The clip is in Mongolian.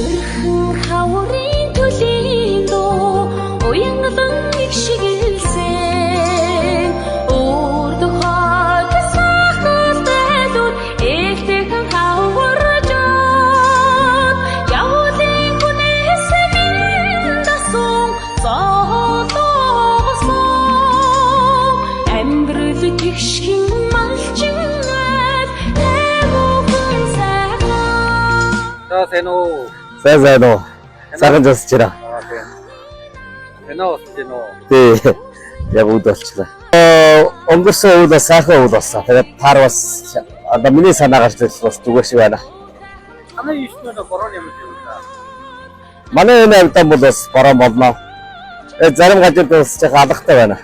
Өрхөн хаврын төлийн дуу уянгалан их шигэлсэн. Өөрдөх хойд сахал дайлууд ээлтэйхэн хаваржаад явуулын хүнээс минь дасун зоолоосон. Амьдрал тэгшхэн малчин айл тайвуухан сайхан. За, сайн уу? Сайн, сайн уу? Сайхан засаж байна. Аа, тийм. Энэ уу тийм үү? Тий. Яг үд болчихлоо. Өнгөрсөн үйл бас сайхан үйл болсон. Тэгээд пар бас одоо миний санаа гарч ирсэн бас зүгээр шиг байна. Манай юусны бороо юм шиг байна. Манай энэ амьтан бол бас бороо болно. Зарим газар бас жоохон алгатай байна.